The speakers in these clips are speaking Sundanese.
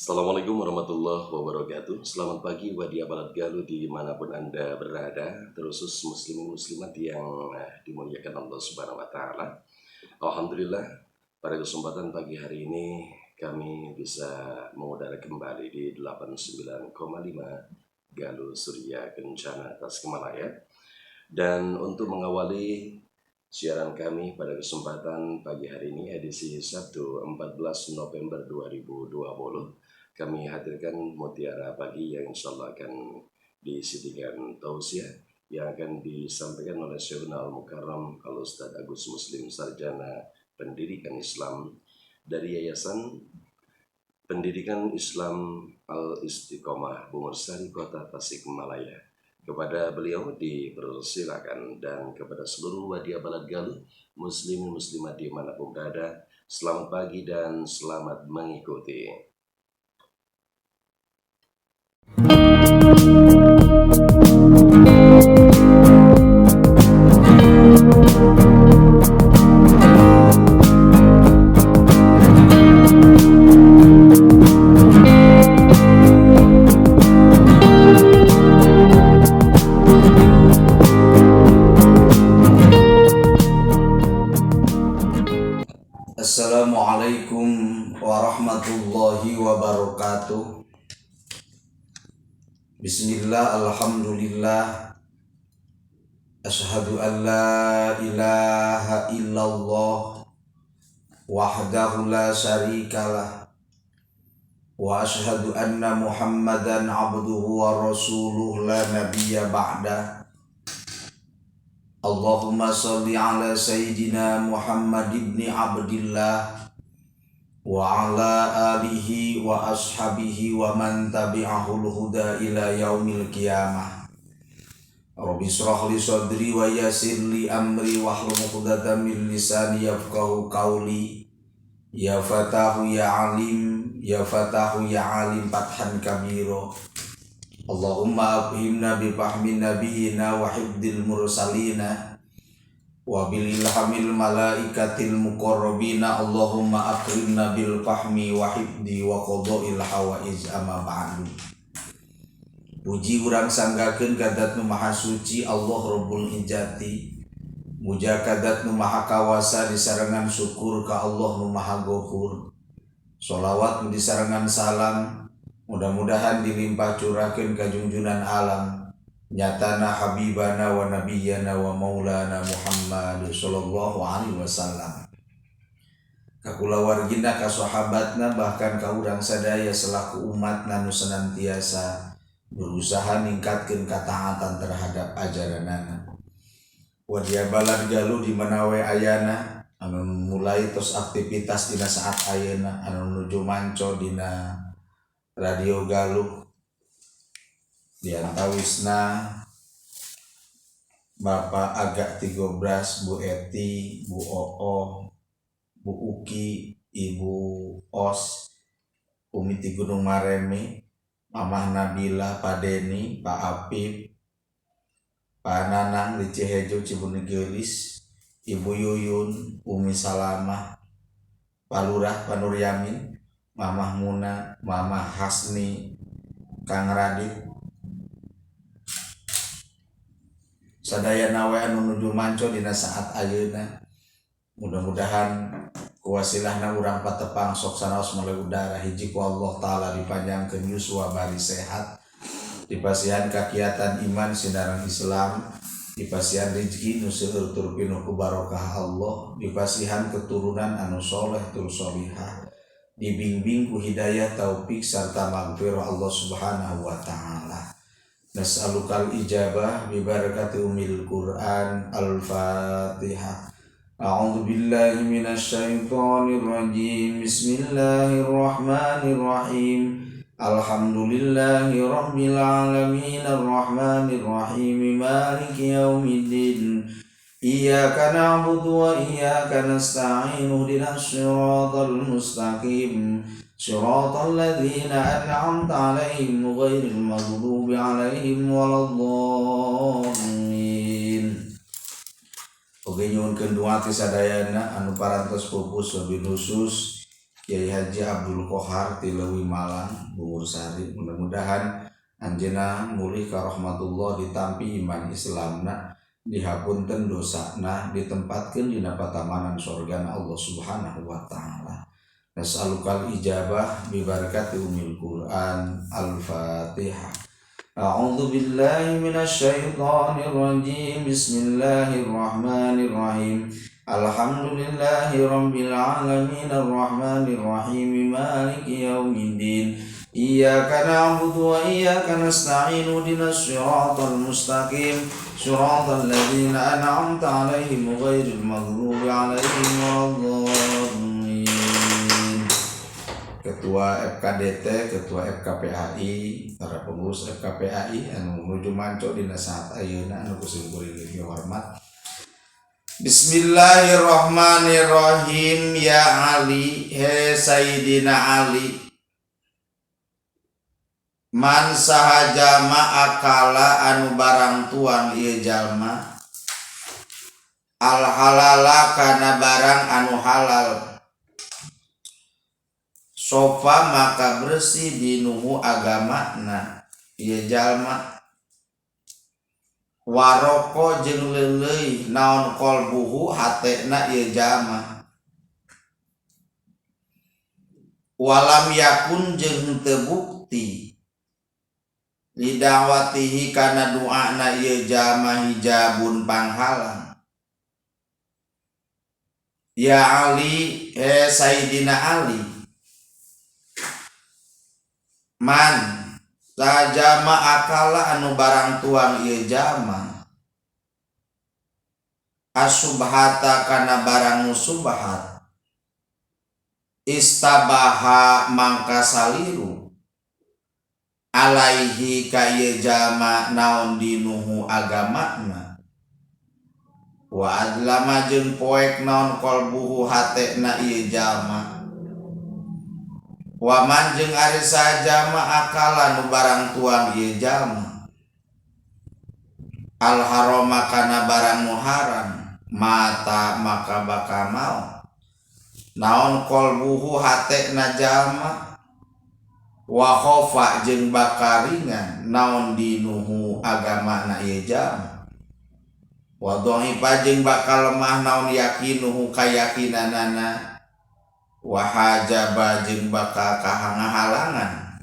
Assalamualaikum warahmatullahi wabarakatuh. Selamat pagi Wadia Balad Galuh dimanapun Anda berada, terkhusus muslimin muslimat yang dimuliakan Allah Subhanahu wa Ta'ala. Alhamdulillah, pada kesempatan pagi hari ini kami bisa mengudara kembali di 89,5 Galuh Surya Kencana Tasikmalaya. Dan untuk mengawali siaran kami pada kesempatan pagi hari ini edisi Sabtu 14 November 2020, kami hadirkan Mutiara Pagi yang insya Allah akan diisi dengan tausiah yang akan disampaikan oleh Syekhuna Al-Mukarram Al-Ustadz Agus Muslim Sarjana Pendidikan Islam dari Yayasan Pendidikan Islam Al-Istiqomah Bungursari Kota Tasikmalaya. Kepada beliau dipersilakan, dan kepada seluruh Wadia Balad Galuh, muslimin muslimat dimanapun berada, selamat pagi dan selamat mengikuti. Assalamualaikum warahmatullahi wabarakatuh. Bismillah, alhamdulillah. Asyhadu an la ilaha illallah wahdahu la syarikalah wa asyhadu anna Muhammadan abduhu wa rasuluh la nabiyya ba'da. Allahumma salli ala sayyidina Muhammad ibn Abdillah wa ala alihi wa ashabihi wa man tabi'ahul huda ila yaumil qiyamah. Rabbi israh li sadri wa yassir li amri wahlul 'uqdatam min lisani yafqahu qawli. Ya fatahu ya alim, ya fatahu ya alim fathan kabira. Allahumma afhimna bi fahmi nabiyina wa hifdil mursalina wa bil ilhamil malaikatil muqarrabina. Allahumma akrimna bil fahmi wa hifdi wa qada'il hawaiz, amma ba'du. Puji urang sanggakeun ka Dat nu Maha Suci Allah Rabbul Izzati. Muja ka Dat nu Maha Kawasa disarengan syukur ka Allah nu Maha Ghafur. Sholawat disarengan salam mudah-mudahan dilimpah curahkeun ka junjunan alam nyatana habibana wa nabiyana wa maulana Muhammad sallallahu alaihi wasallam. Ka kulawargina, ka sahabatna, bahkan ka urang sadaya selaku umatna nu senantiasa berusaha ningkatkeun kataatan terhadap ajaranana. Wadia Balad Galuh di mana we ayana, anu mulai tos aktivitas dina saat ayeuna, anu nuju manco dina Radio Galuh, diantawisna Bapak Agak Tigobras, Bu Eti, Bu Oo, Bu Uki, Ibu Os, Umi ti Gunung Maremi, Mamah Nabila, Pak Deni, Pak Apip, Pak Nanang di Cihejo Cibunigelis, Ibu Yuyun, Umi Salamah, Pak Lurah, Pak Nur Yamin, Mamah Muna, Mamah Hasni, Kang Radit, sadayana we anu nuju manco dina saat ayeuna. Mudah-mudahan kuwasilahna urang patepang sok sanaos melalui udara, hiji ku Allah Ta'ala dipanjangkeun yuswa bari sehat, dipasihan kakiatan iman sinareng Islam, dipasihan rezeki nu seueur tur pinuh ku barokah Allah, dipasihan keturunan anu soleh tur solihah, dibimbing ku hidayah taufik serta magfirah Allah Subhanahu wa Ta'ala. Nas'alukal ijabah bi barakati umil Quran. Al-Fatihah. A'udzu billahi minasyaitonir rajim. Bismillahirrahmanirrahim. Alhamdulillahi rabbil alamin arrahmanir rahim maliki yaumiddin. Iyyaka na'budu wa iyyaka nasta'in ihdinas siratal mustaqim siratal ladzina an'amta 'alaihim ghairil maghdubi 'alaihim waladdallin. Oge nyuhunkeun doa ti sadayana anu parantos pupus wabil khusus Kiai Haji Abdul Qohar ti Leuwi Malang Bungursari. Mudah-mudahan anjeunna mulih ka rahmatullah, ditampi iman Islamna, dihapunten dosana, ditempatkeun dina patamanan sorgana Allah Subhanahu wa taala. Nas'alukal ijabah bi barakati umil Quran. Al-Fatihah. A'udzu billahi minasyaitonir rajim. Bismillahirrahmanirrahim. Alhamdulillahi rabbil alamin arrahmanir rahim maliki yaumiddin. Iyyaka na'budu wa iyyaka nasta'in ihdinas siratal mustaqim siratal ladzina an'amta 'alaihim ghairil maghdubi 'alaihim waladdallin. Ketua FKDT, Ketua FKPAI, para pengurus FKPAI anu nuju manco dina saat ayeuna anu ku simkuring dihormat. Bismillahirrahmanirrahim. Ya Ali, he Sayyidina Ali, man saha jalma akala anu barang tuang ieu jalma al halala kana barang anu halal, sofa maka bersih dinuhu agamana ieu jalma, waroko jeung leuleuy naon qalbuhu hatena ieu jalma, walam yakun jeung teu bukti lidawatihi kana doana ieu jalma hijabun panghalang. Ya Ali, he Sayyidina Ali, man sajama akala anu barang tuang ieu jalma asubhata kana barang nu subhat, istabaha mangka saliru alaihi ka ieu jalma naon dinuhu agamana, wa adlama jeung poek naon qalbuhu hatena ieu jalma, waman jeung ari saha akala nu barang tuang ieu jalma al harama kana barang nu haram, mata maka bakal maot naon qalbuhu hatena jalma, wa khofa jeung bakal ringan naon dinuhu agamana ieu jalma, wa dhaifa jeung bakal lemah naon yakinuhu kayakinanana, wa hajaba jeung bakal kahalangan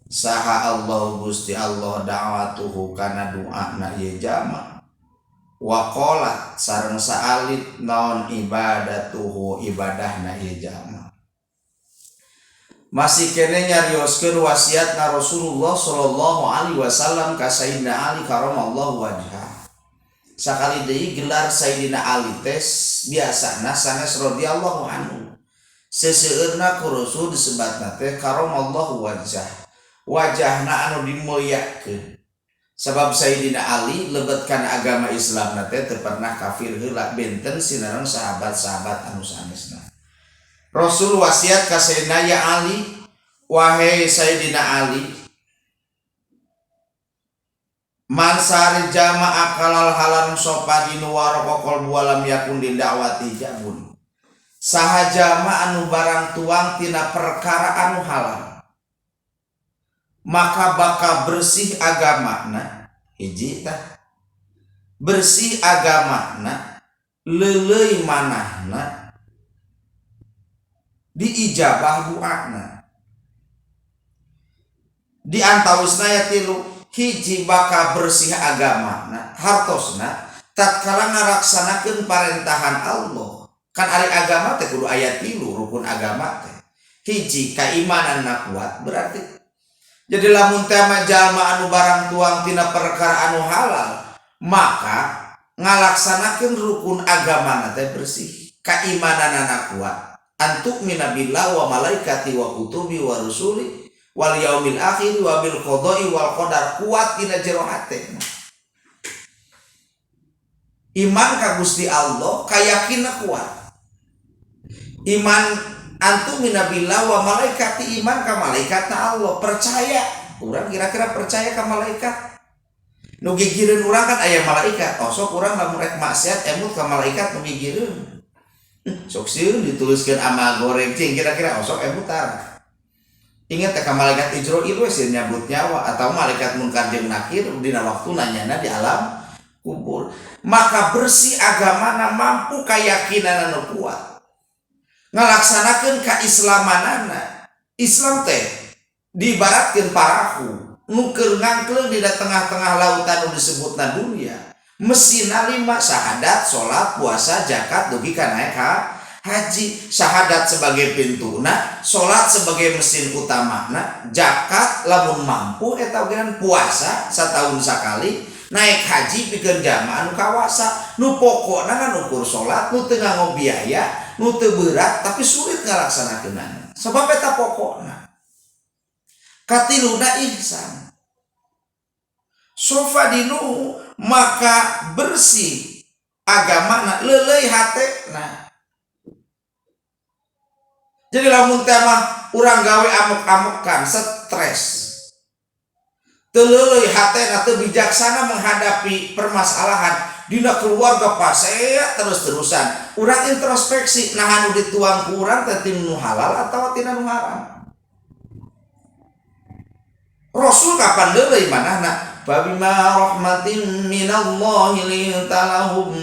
saha Allah Gusti Allah da'watuhu kana doana ieu jalma, wa qala sareng saalit naon ibadatuhu ibadahna ieu jalma. Masih kene nyarioskeun wasiatna Rasulullah sallallahu alaihi wasallam ka Sayyidina Ali karamallahu wajhah. Sakali deui gelar Sayyidina Ali teh biasana sanes radhiyallahu anhu. Seseueurna ku Rasul disebatna teh karamallahu wajhah. Wajahna anu dimuliakeun. Sabab Sayyidina Ali lebet kana agama Islamna teh teu pernah kafir heula, benten sinareng sahabat-sahabat anu sanesna. Rasul wasiat ka Sayyidina ya Ali, wahai Sayyidina Ali, man sari jama akalal halan sopadinu waroko qalbu walam yakun didakwati jabun. Saha jama anu barang tuang tina perkara anu halal, maka bakal bersih agamana, hiji tah. Bersih agamana, leuleuy manahna, diijabah doana. Di antawisna ya tilu, hiji bakal bersih agamana, hartosna tatkala ngalaksanakeun parentahan Allah. Kan ari agama teh kudu aya tilu rukun agama teh. Hiji keimananna kuat berarti. Jadi lamun teh mah jalma anu barang tuang tina perkara anu halal, maka ngalaksanakeun rukun agamana teh bersih, keimananana kuat. Antuk minabillah wa malaikati wa kutubi wa rusuli wal yaumil akhir wa bil qada'i wal qadar, kuat dina jero hate. Iman ka Gusti Allah kayakinna kuat. Iman antum minabillah wa malaikati, iman ka malaikatna Allah, percaya. Urang kira-kira percaya ka malaikat. Nu gigireun urang kan aya malaikat. Oh sok urang lamun rek maksiat emut ka malaikat nu gigireun. Sok sieun dituliskeun amal goreng cing kira-kira osok tara. Ingat teh ka malaikat Ijroil we sieun nyabut nyawa atau malaikat munkar jeung nakir dina waktu nanyana di alam kubur. Maka bersih agamana mampu kayakinan anu kuat. Ngalaksanakeun kaislamanana. Islam teh diibaratkeun parahu nu keur ngangkleung dina tengah-tengah lautan nu disebutna dunia. Mesina 5 syahadat, salat, puasa, zakat dugi ka naik haji. Syahadat sebagai pintuna, salat sebagai mesin utamana, zakat lamun mampu eta ogean puasa satahun sakali, naik haji pikeun jamaah anu kawasa. Nu pokona ngan ukur salat, nu teu nganggo biaya, nu teu berat tapi sulit ngalaksanakeunana. Sebab eta pokona. Katiluna ihsan. Sofa dinu maka bersih agamana leuleuy hatena. Jadi lamun teh mah urang gawe amuk-amukan, stres. Teu leuleuy hatena, teu bijaksana menghadapi permasalahan dina keluarga pasea terus-terusan. Urang introspeksi nah anu dituang ku urang teh tina nu halal atawa tina nu haram. Rasul kapan leuleuy manahna? Fabima rahmatin minallahi linta lahum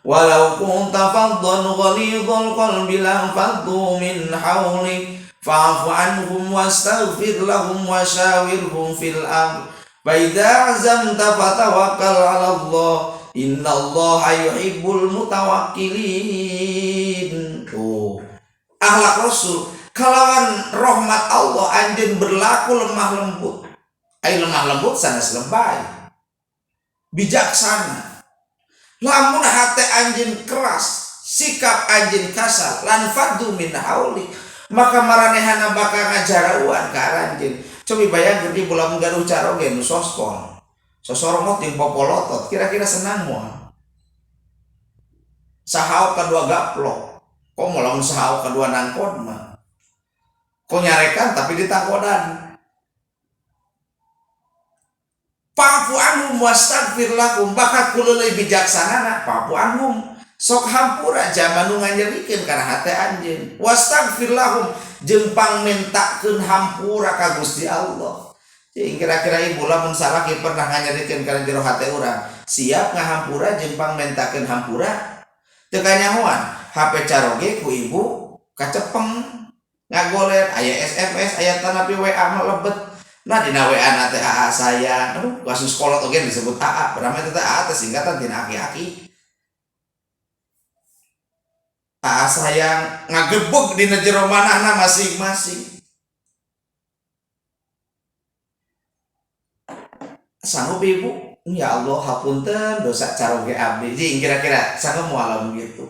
walau kunta faddan ghalidhal qalbi lanfaddu min hawlik fa'fu anhum wastaghfir lahum wasyawirhum fil amr fa idza azamta fatawakkal 'ala Allah innallaha yuhibbul mutawakkilin. Tuh akhlak Rasul kalawan rahmat Allah anjeun berlaku lemah lembut. Ai lemah lembut sanes lebay, bijaksana. Lamun hate anjeun keras, sikap anjeun kasar, lan faddu min hauli, maka maranehana bakal ngajarauan ka anjeun. Cobi bayangkeun di bola gaduh caroge nu sospol. Sosoromot jeung popolotot, kira-kira senang moal? Sahaok kadua gaplok. Komo lamun sahaok kadua nangkod mah. Kok nyarekan tapi ditangkodan. Fa'fu anhum wastaghfir lahum, bakal kuleuleuy bijaksanana fa'fu anhum sok hampura zaman nu nganyerikeun kana hate anjeun, wastaghfir lahum jeung pangmentakeun hampura ka Gusti Allah. Jeung kira-kira ibu lamun salaki pernah nganyerikeun kana jero hate urang, siap ngahampura jeung pangmentakeun hampura? Teu kanyahoan HP caroge ku ibu kacepeng ngagoler, aya SMS aya tanapi WA mah lebet. Nah dina WA na teh AA sayang, aduh kasus kolot oge disebut AA, berapa teh AA teh singkatan tina aki-aki. AA sayang ngagebeg dina jero manahna masing-masing. Sanggup ibu? Ya Allah hapunten dosa caroge abdi. Jing kira-kira sanggup moal lamun gitu.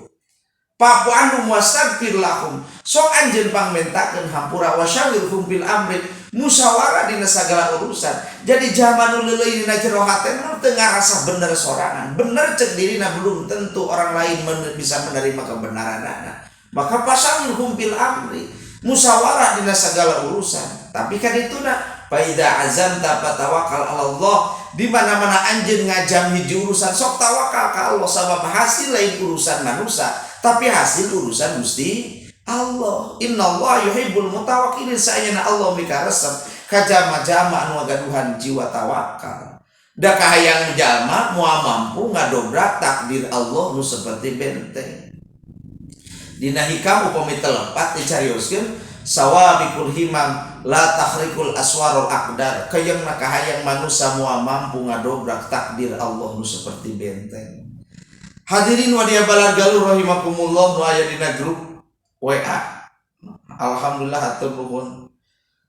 Fa'fu anhum wastaghfir lahum. Sok anjeun pangmentakeun hampura wasyawirhum fil amri. Musyawarah dina sagala urusan. Jadi zaman nu leuleuy dina jero hate mah teu ngarasa bener sorangan. Bener cek dirina belum tentu orang lain bisa menerima kebenaranana. Maka pasawirhum fil amri. Musyawarah dina segala urusan. Tapi kan ituna fa idza azamta fatawakkal 'ala Allah. Di mana-mana anjeun ngajam hiji urusan sok tawakal ka Allah sabab hasil lain urusan manusia, tapi hasil urusan Gusti Allah. Innallaha yuhibbul mutawakkilin, saenyana Allah mikaresep ka jama-jama anu ngagaduhan jiwa tawakal. Da kahayang jalma moal mampu ngadobrak takdir Allah nu seperti benteng. Dina hikam upami telepat dicarioskeun sawabikul himam la tahrikul aswarul aqdar, kayangna kahayang manusia moal mampu ngadobrak takdir Allah nu seperti benteng. Hadirin wadia balad galuh rahimakumullah nu aya dina grup WA. Alhamdulillah hatur nuhun.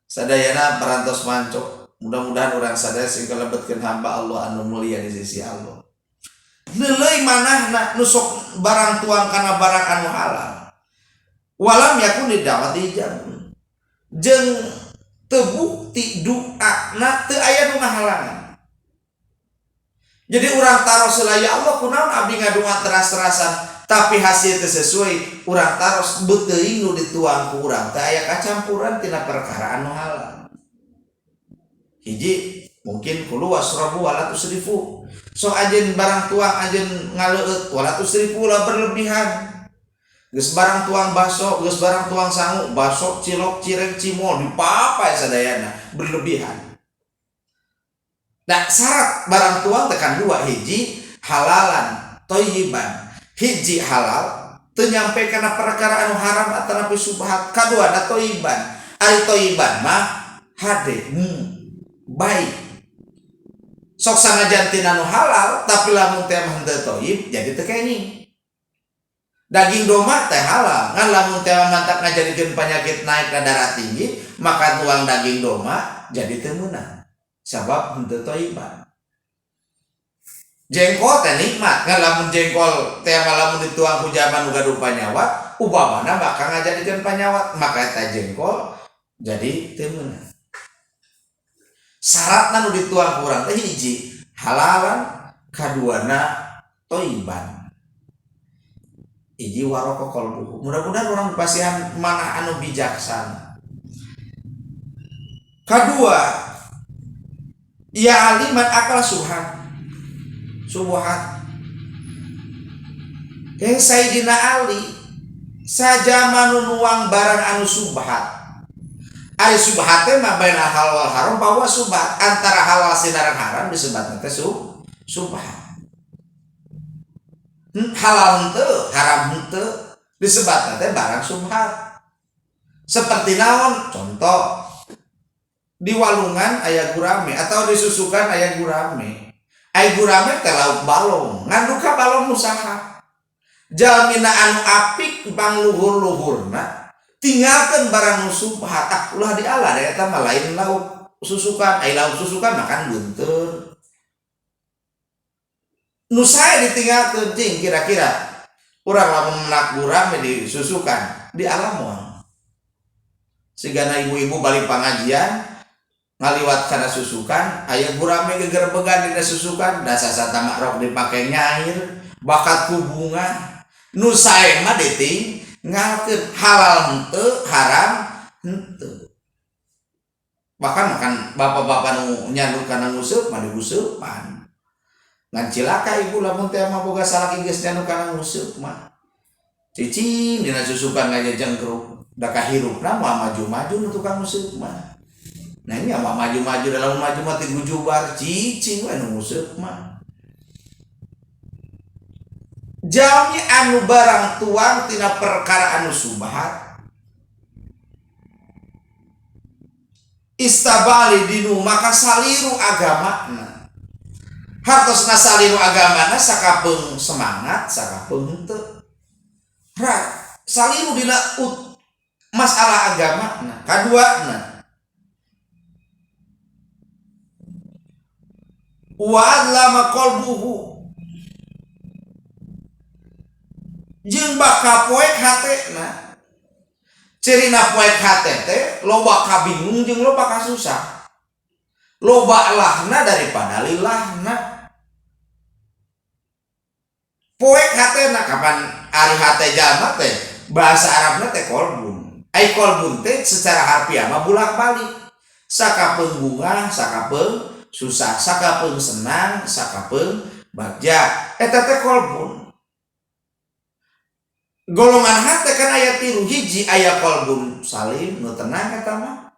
Sadayana parantos mancok. Mudah-mudahan urang sadaya sing kalebetkeun hamba Allah anu mulia di sisi Allah. Leuleuy manahna nu sok barang tuang kana barang anu halal. Walam yakun didawati ijab. Jeung teu bukti doana teu aya nu ngahalangan. Jadi urang taros heula ya Allah kunaon abdi ngadonga teras-terasan tapi hasil teu sesuai, urang taros beuteung nu dituang ku urang teh aya kacampuran tina perkara anu halal. Hiji mungkin kulu wasrabu wala tusrifu. So anjeun barang tuang anjeun ngaleueut wala tusrifu lah berlebihan. Geus barang tuang baso, geus barang tuang sangu, baso, cilok, cireng, cimol dipapai sadayana berlebihan. Nah, syarat barang tuang tekan dua, hiji halalan thayyiban. Hiji halal teu nyampe kana perkara anu haram atanapi subhat. Kaduana thayyiban. Ari thayyiban mah hade baik. Sok sanajan tina nu halal tapi lamun teh mah henteu thayyib jadi teu kenging. Daging domba teh halal, ngan lamun teh mantak ngajadikeun penyakit naik ke darah tinggi, maka tuang daging domba jadi teu meunang. Sabab henteu thayyiban. Jengkol teh nikmat, ngan lamun jengkol teh lamun dituang ku zaman nu gaduh panyawat, upamana bakal ngajadikeun panyawat, maka eta jengkol jadi teu meunang. Syaratna nu dituang ku urang teh hiji halalan, kaduana thayyiban. Hiji waroko qalbuhu. Mudah-mudahan orang pasihan mana anu bijaksana. Kedua, ya aliman akal subhan. Subhat. Yang Sayyidina Ali saja manu nuang barang anu subhat. Ari subhat teh mah baina halal wal haram bahwa subhat antara halal sinareng haram disebutna teh subhat. Halal henteu, haram henteu disebutna teh barang subhat. Seperti naon? Contoh di walungan aya gurame atau di susukan aya gurame. Aya gurame teh lauk balong, ngan duka balong nu saha? Jalmina anu apik pangluhur-luhurna tinggalkeun barang nu subhat. Ah ulah diala da eta mah lain lauk susukan, aya lauk susukan makan bunteur. Nu sae ditinggalkeun cing kira-kira urang lamun menak gurame di susukan di alam moal. Sigana ibu-ibu balik pangajian ngaliwat kana susukan aya gurame gegerbegan dina susukan da sasata makrok dipake nyair bakat ku bunga nu sae mah ditinggalkeun halal henteu haram henteu. Bahkan makan bapak-bapak nu nyandu kana nguseup mah diuseupan. Ngan cilaka ibu lamun teh mah boga salaki geus nyandu kana nguseup mah. Cicing dina susukan ngajejengkruk da kahirupna moal maju-maju nu tukang nguseup mah. Nah ini mah maju-maju dalam maju mah ti gujubar cicing we nu nguseup mah. Jalmi anu barang tuang tina perkara anu subhat istabali dinu maka saliru agamana. Hartosna saliru agamana sakapeung semangat sakapeung henteu. Saliru dina masalah agamana. Kaduana wa adlama qalbuhu jeung bakal poek hatena. Cirina poek hate teh loba kabingung jeung loba kasusah. Loba lahna daripada lilahna. Poek hatena kapan ari hate jalma teh bahasa Arabna teh kolbun. Ai kolbun teh secara harfiah mah bolak-balik. Sakapeung bunga, sakapeung susah, sakapeung senang, sakapeung bagja. Eta teh kolbun. Golongan hate kan aya tilu, hiji aya kolbun salim nu tenang eta mah.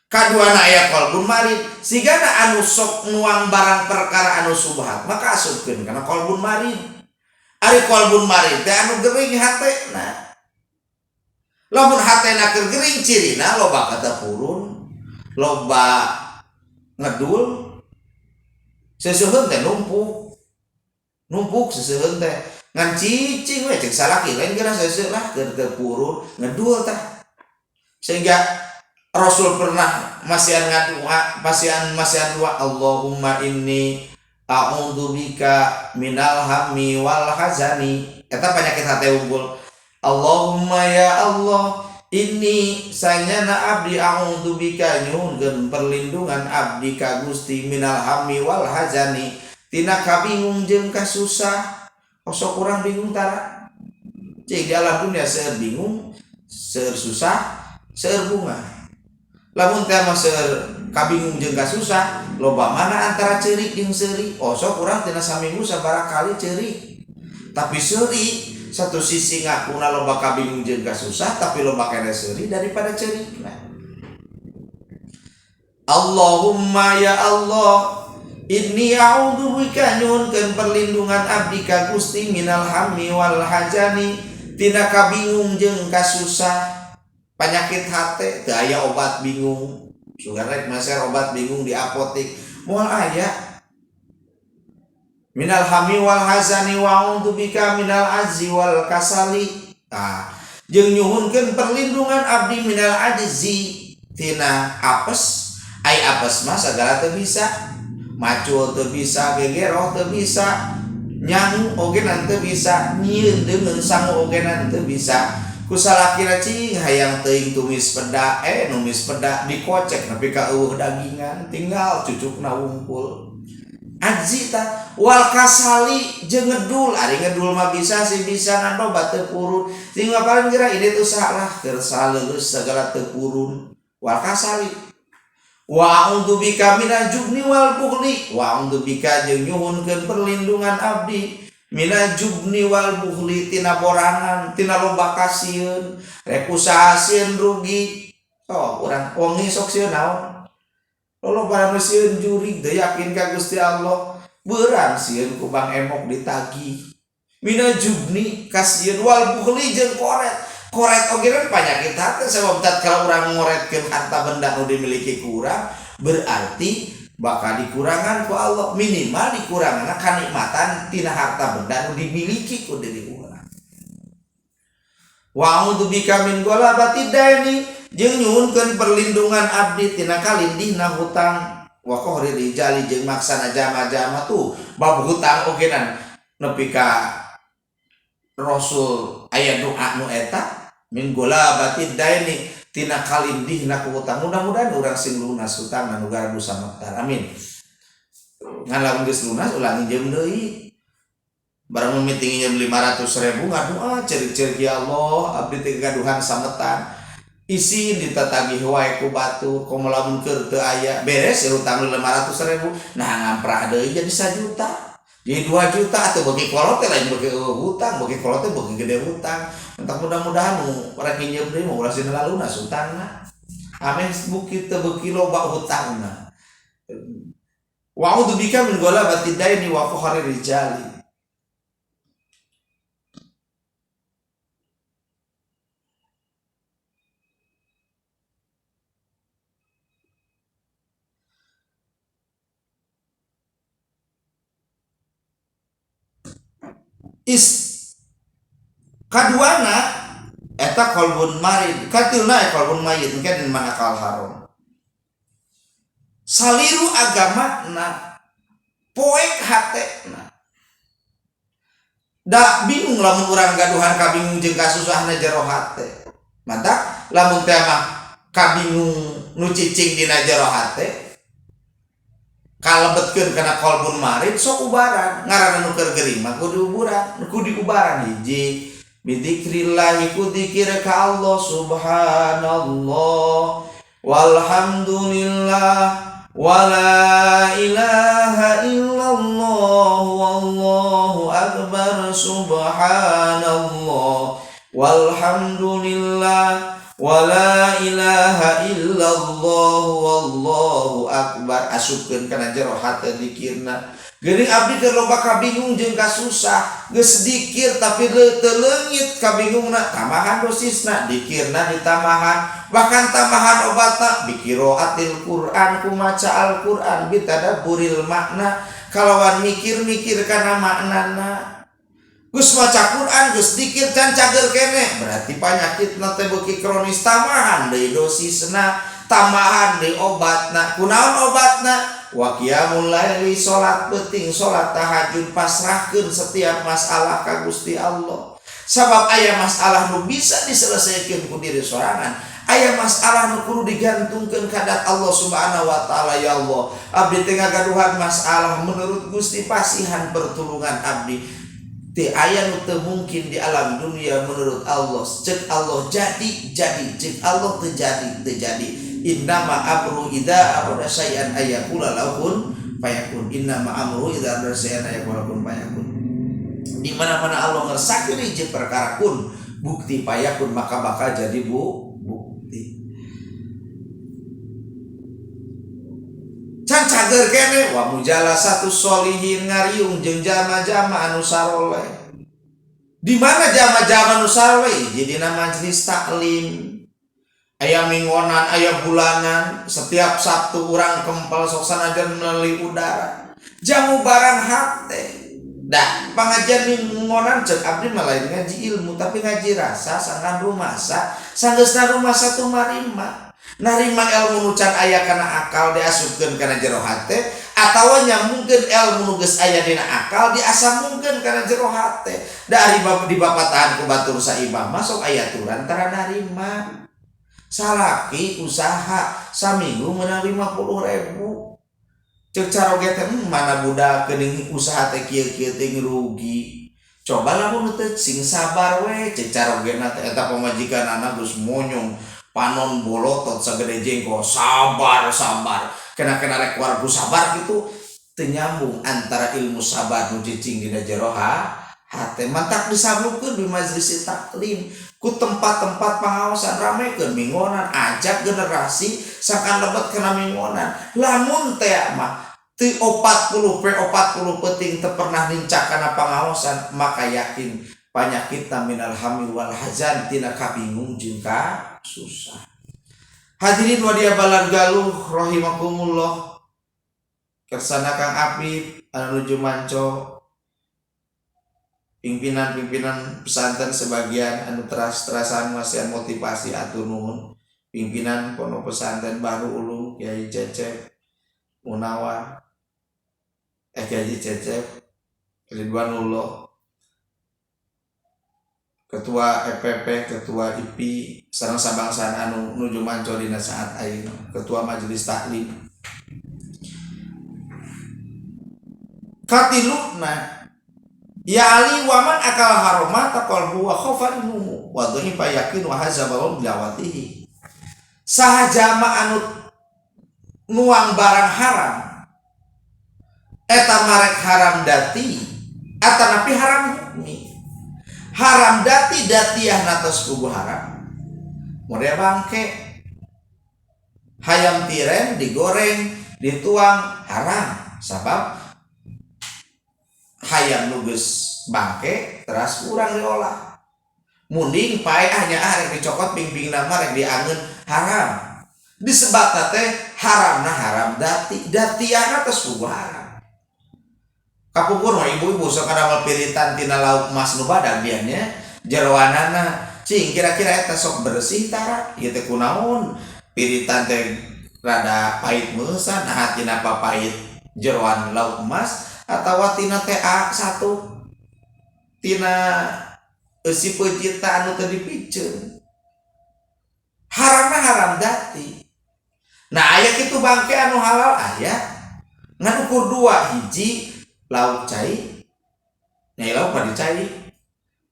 Kaduana aya kolbun marid. Sigana anu sok nuang barang perkara anu subhat maka asupkeun kana kolbun marid. Ari kolbun marid teh anu gering hatena. Lamun hatena keur gering cirina loba katapurun, loba ngedul, seseuheun teh numpuk. Numpuk seseuheun teh ngan cicing we cek salaki lain geura seuseuh lah keur teu purun ngedul tah. Sehingga Rasul pernah masihan ngadua, masihan doa, Allahumma inni a'udzubika minal hammi wal hazani. Eta penyakit hate unggul. Allahumma ya Allah inni sanyana abdi a'udzubika nyuhunkeun perlindungan abdi ka Gusti minal hammi wal hazani tina kabingung jeung kasusah. Osok kurang bingung tara. Cik di alam dunia seueur bingung, seueur susah, seueur bunga. Lamun teh mah seueur kabingung jeung kasusah, loba mana antara ceurik jeung seuri. Osok kurang tina saminggu sabaraha kali ceurik. Tapi seuri Satu sisi ngakuna loba kabingung jeung kasusah tapi loba keneh seuri daripada ceurikna. Allahumma ya Allah inni a'udzubika nyuhunkeun perlindungan abdi ka Gusti minal hammi wal hajani tina kabingung jeung kasusah. Penyakit hate teu aya obat bingung. Sugan rek meser obat bingung di apotik moal aya. Minal hammi wal hazani wa a'udzubika minal azzi wal kasali. Tah, jeung nyuhunkeun perlindungan abdi minal ajzi tina apes. Ai apes mah sagala teu bisa, macul teu bisa, gegeroh teu bisa, nyangu oge teu bisa, nyieun deungeun sangu oge teu bisa. Ku salakina cing hayang teuing tumis peda, numis peda dikocek nepi ka eueuh dagingan, tinggal cucukna wungkul. Aji ta wal kasali jeung ngedul, ari ngedul mah bisa sih bisa ngan loba teu purun. Sing paling geura ini teu salah keur saleus segala teu purun. Wal kasali wa a'udzubika minal jubni wal bukhli wa a'udzubika jeung nyuhunkeun perlindungan abdi minal jubni wal bukhli tina borangan tina loba kasieun rek usaha sieun rugi. Oh urang wengi sok sieun naon? Loba anu sieun jurig teu yakin ka Gusti Allah, beurang sieun ku Bang Emok ditagih. Minal jubni kasieun wal bukhli jeung koret. Koret oge kan penyakit hati sebab tatkala urang ngoretkeun harta benda nu dimiliki ku urang berarti bakal dikurangan ku Allah, minimal dikurangan kanikmatan tina harta benda nu dimiliki ku diri urang. Wa a'udzubika min ghalabati daini jeung nyuhunkeun perlindungan abdi tina kalindihna hutang wa qahri rijali jeung maksana jama-jama tuh bab hutang oge nan nepi ka Rasul aya doa nu eta min ghalabati daini tina kalindihna ku hutang. Mudah-mudahan urang sing lunas hutang nu gara dosa mektar, amin. Ngan lamun geus lunas ulah nginjem deui. Barang mimiti nginjem 500.000 ngadoa cerik-cerik ya Allah abdi teh gaduhan sametan. Isin ditatagih wae ku batur komo lamun keur teu aya beres ya hutang 500.000 nah ngamprah deui jadi 1 juta jadi 2 juta atau bagi kolot teh lain bagi hutang bagi kolot teh bagi gede hutang. Entah mudah-mudahan nu rek nginjem deui mah ulah sieun lunas hutangna ameh bukit teu beuki loba hutangna. Wa a'udzubika min ghalabati daini wa qahri rijali. Is kaduana eta qalbun marid katilna qalbun mayit engke di mana akal haram saliru agamana poek hatena da bingung lamun urang gaduhan kabingung jeung kasusahna jero hate mantap lamun teh mah kabingung nu cicing dina jero hate kalebetkeun kana qalbun marid sok ubaran ngaranna nu keur gering mah kudu diuburan kudu diubaran hiji bidzikrillah ku dzikir ka Allah subhanallah walhamdulillah wala ilaha illallah wallahu akbar subhanallah walhamdulillah wala ilaha illallah wallahu akbar. Asupkeun kana jero hate dikirna geuning abdi keur loba kabingung jeung kasusah geus dikir tapi teu leungit kabingungna tambahan dosisna dikirna ditambahan bahkan tambahan obatna biqiraatil Quran ku maca Al-Quran bitadabburil makna kalawan mikir-mikir kana maknana. Geus maca Quran geus dikir can cager keneh berarti panyakitna teh beuki kronis tambahan deui dosisna tambahan deui obatna. Kunaon obatna? Wa qiyamul laili salat peuting salat tahajud pasrahkeun setiap masalah ka Gusti Allah. Sabab aya masalah nu bisa diselesaikan ku diri sorangan, aya masalah nu kudu digantungkeun ka dat Allah Subhanahu wa taala. Ya Allah abdi teh ngagaduhan masalah menurut Gusti pasihan pertulungan abdi. Teu aya nu teu mungkin di alam dunia menurut Allah. Cek Allah jadi jadi, cek Allah teu jadi teu jadi. Innama amru idza arada syai'an ayaqula lahu kun fayakun. Innama amru idza arada syai'an ayaqula kun fayakun. Di mana-mana Allah ngersakeun hiji perkara kun bukti payakun maka bakal jadi bukti. Can cager kene wa mujalasatu sholihin ngariung jeung jama-jama anu saroleh. Di mana jama-jama anu saroleh? Jadi dina majelis taklim. Aya minggonan, aya bulanan, setiap Sabtu urang kempel sok sanajan melalui udara. Jamu barang hate. Dah, pengajian minggonan cek abdi mah lain ngaji ilmu tapi ngaji rasa sangkan rumasa, sanggeusna rumasa tumarima. Narima ilmu nu can aya kana akal diasupkeun kana jero hate atawa nyambungkeun ilmu nu geus aya dina akal diasambungkeun kana jero hate. Da ari dibapatahan ku batur saimah mah sok aya aturan tara narima. Salaki usaha saminggu menang 50.000. Cek caroge teh mana budak geuning usaha teh kieu-kieu teh rugi. Coba lamun teu sing sabar we cek carogena teh eta pamajikanana geus monyong panon bolotot sagede jengkol sabar sabar. Kena-kena rek wargu sabar gitu teu nyambung antara ilmu sabar nu cicing dina jero hate mantak disambungkeun di majelis taklim ku tempat-tempat pengawasan ramekeun minggonan ajak generasi sangkan lebet kana minggonan lamun teh mah ti 40 pe 40 peuting teu pernah nincak kana pangaosan maka yakin panyakitna minal hamil wal hazan tina kabingung jeung ka susah. Hadirin wadia balan galuh rahimakumullah. Kersana Kang Apip anu nuju manco pimpinan-pimpinan pesantren sebagian anu teras-terasan masihan motivasi atur nuhun. Pimpinan pondok pesantren Baru Ulum Kiai Cecep Munawar Kiai Cecep Ridwanullah, Ketua EPP, Ketua IPI sareng sabangsaan anu nuju manco dina saat ayeuna, Ketua Majelis Taklim. Katiluna ya ali waman akal haroma taqalbu wa khafanu wa dhahifa yakin wa hazabahum bilawatihi. Saha jama anu nuang barang haram eta marek haram dati atanapi haram hukmi. Haram dati datiah natos kubu haram. Model bangke hayam tiren digoreng dituang haram sabab hayam nu geus bangke teras kurang diolah. Munding pae ah nya ah rek dicokot pingpingna mah rek diangeun haram. Disebatna teh haramna haram dati datiana tos kubu haram. Kapungkur mah ibu-ibu sok kada piritan tina lauk emas nu badag dian nya jeroanana cing kira-kira eta sok bersih tara ieu teh kunaon piritan teh rada pahit meusan nah tina papahit jeroan lauk emas atawa tina TA1 tina eusi peucita anu teu dipiceun haramna haram dati. Nah aya kitu bangke anu halal aya ngan ukur dua hiji lauk cai nyai lauk mah dicai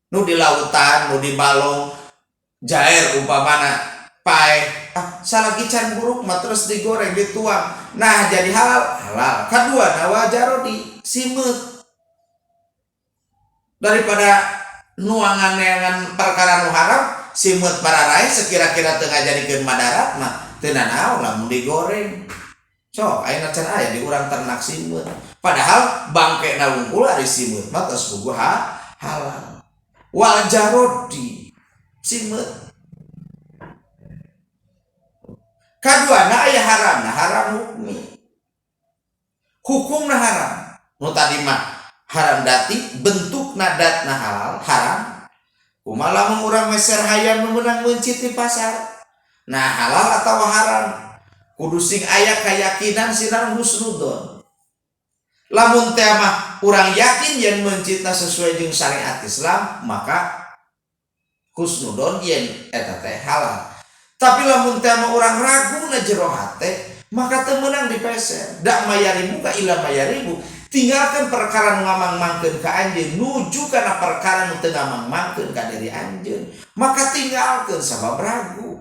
nu di lautan nu di balong jair umpamana paeh ah salagi can buruk mah terus digoreng dituang nah jadi halal halal. Kadua nawa jarodi simeut daripada nuangan neangan perkara nu haram simeut pararae sekira-kira teu ngajadikeun madarat mah teu nanaon lamun digoreng. Sok ayeuna can aya di urang ternak simeut padahal bangke na wungkul ari simeut mah tos puguh halal. Wal jarodi simeut kaduana aya haramna haram hukmi hukumna haram nu tadi mah haram dati bentukna datna halal haram. Kumaha lamun urang meser hayam nu meunang meuncit di pasar nah halal atawa haram kudu sing aya kayakinan sinar husnudon. Lamun teh mah urang yakin yen meuncitna sesuai jeung syariat Islam maka husnudon yen eta teh halal. Tapi lamun teh mah urang ragu na jero hate maka teu meunang dipeser. Da mayaribu ka ila mayaribu. Tinggalkan perkara nu ngamang-mangkeun ka anjeun nuju kana perkara nu teu ngamang-mangkeun ka diri anjeun. Maka tinggalkeun sabab ragu.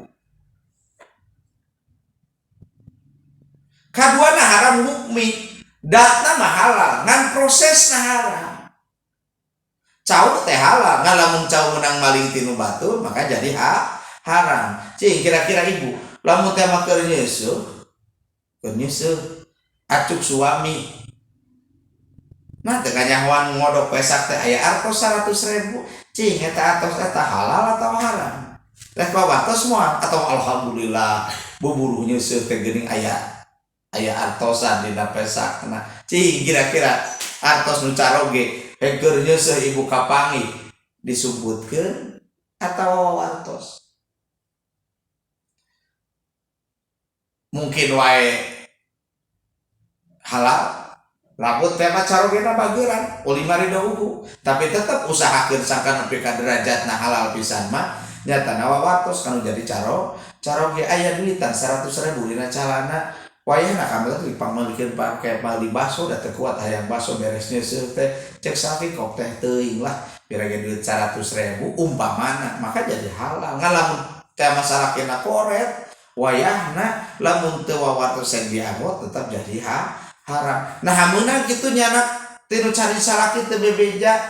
Kaduana haram hukmi, datna mah halal, ngan prosesna haram. Cau teh halal, ngalamun cau menang maling tinu batur maka jadi haram. Cing kira-kira ibu, lamun teh mah keur nyeuseuh acuk suami. Nah teu kanyahoan ngodok pesak teh aya artos 100.000. Cing eta artos eta halal atau haram? Rek wawatos moal atau alhamdulillah buburuh nyeuseuh teh geuning aya artosan dina pesakna. Cing kira-kira artos nu caroge keur nyeuseuh ibu kapanggih disumputkeun atau wawantos? Mungkin wae halal. Lamun teh mah carogena bageuran ulima ridauhu, tapi tetep usahakeun sangkan nepi ka derajatna halal pisan mah nyatana wawatos kanu jadi caroge aya duitan 100.000 dina calana. Wayahna kami teh dipangmeulikeun pake meuli baso da teu kuat hayang baso beres nyeuseuh teh cek salaki kok teh teuing lah pirage duit 100.000 umpamana maka jadi halal. Ngalamun teh masalah kena koret wayahna lamun teu wawartos yang dianggo tetap jadi haram. Nah hameunang kitu nyanak tinu cari salaki teu bebeja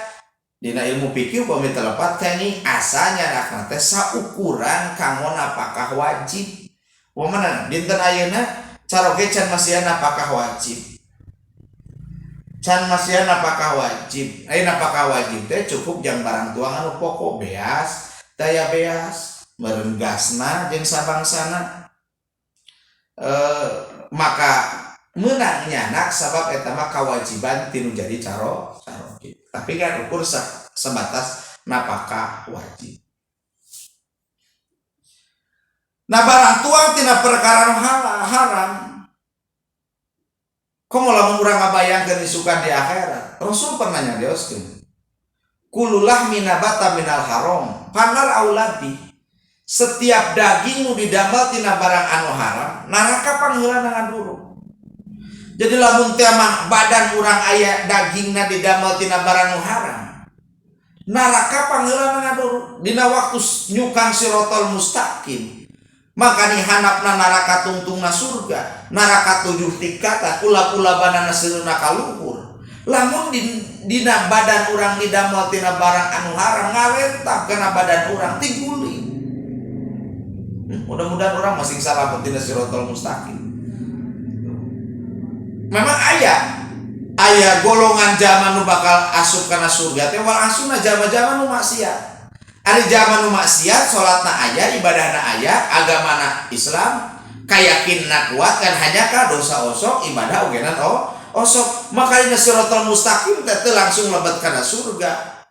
dina ilmu fikih upami teu lepat kenging asa nyanakna teh saukuran kanggo napakah wajib. Umpamana dinten ayeuna caroge can masihan napakah wajib. Can masihan napakah wajib. Ai napakah wajib teh cukup jang barang tuang anu pokok beas, daya beas, meureun gasna jeung sabangsana. Maka meunang nyanak sabab eta mah kawajiban tinu jadi caroge. Tapi kan ukur sebatas napakah wajib. Nah barang tuang tina perkara haram. Komo lamun urang ngabayangkeun isukan di akhirat. Rasul pernah nyarioskeun. Kullu lahmin nabata minal haram, panar aulabi. Setiap daging nu didamel tina barang anu haram, neraka pangheulana ngadurung. Jadi lamun teh mah badan urang aya dagingna didamel tina barang nu haram, neraka pangheulana ngadurung. Dina waktu nyukang sirotol mustaqim, maka ni handapna neraka tungtungna surga, neraka 7 tingkatan, ulap-ulabanana seuneu ka luhur. Lamun dina badan urang didamel tina barang anu haram ngalentak kana badan urang tiguling. Mudah-mudahan urang masing salamet dina sirotol mustaqim. Memang aya golongan zaman nu bakal asup kana surga teh wal asuna zaman-zaman nu maksiat. Ari zaman nu maksiat salatna aya, ibadahna aya, agamana Islam, kayakinna kuat kan hanya ka dosa osok, ibadah ogenan osok. Maka dina siratal mustaqim teh teu langsung lebet kana surga.